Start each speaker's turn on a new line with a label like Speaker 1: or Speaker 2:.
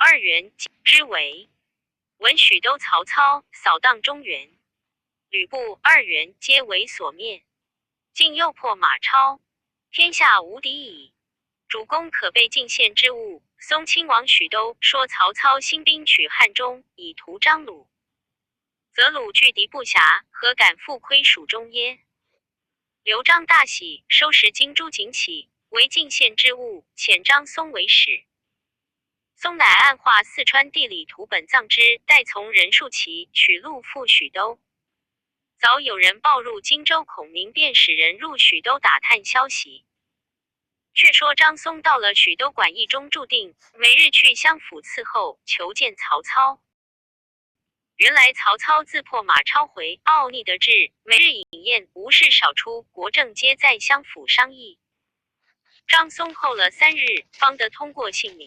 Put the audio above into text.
Speaker 1: 二袁之围。闻许都曹操扫荡中原，吕布、二袁皆为所灭。近又破马超，天下无敌矣。主公可备进献之物。松亲王许都说曹操兴兵取汉中，以图张鲁，则鲁拒敌不暇，何敢复窥蜀中耶？刘璋大喜，收拾金珠锦绮为进献之物，遣张松为使。松乃按画四川地理图本藏之，带从人数骑取路赴许都。早有人报入荆州，孔明便使人入许都打探消息。却说张松到了许都馆驿中住定，每日去相府伺候，求见曹操。原来曹操自破马超回，傲睨得志，每日饮宴，无事少出，国政皆在相府商议。张松候了3日，方得通过姓名。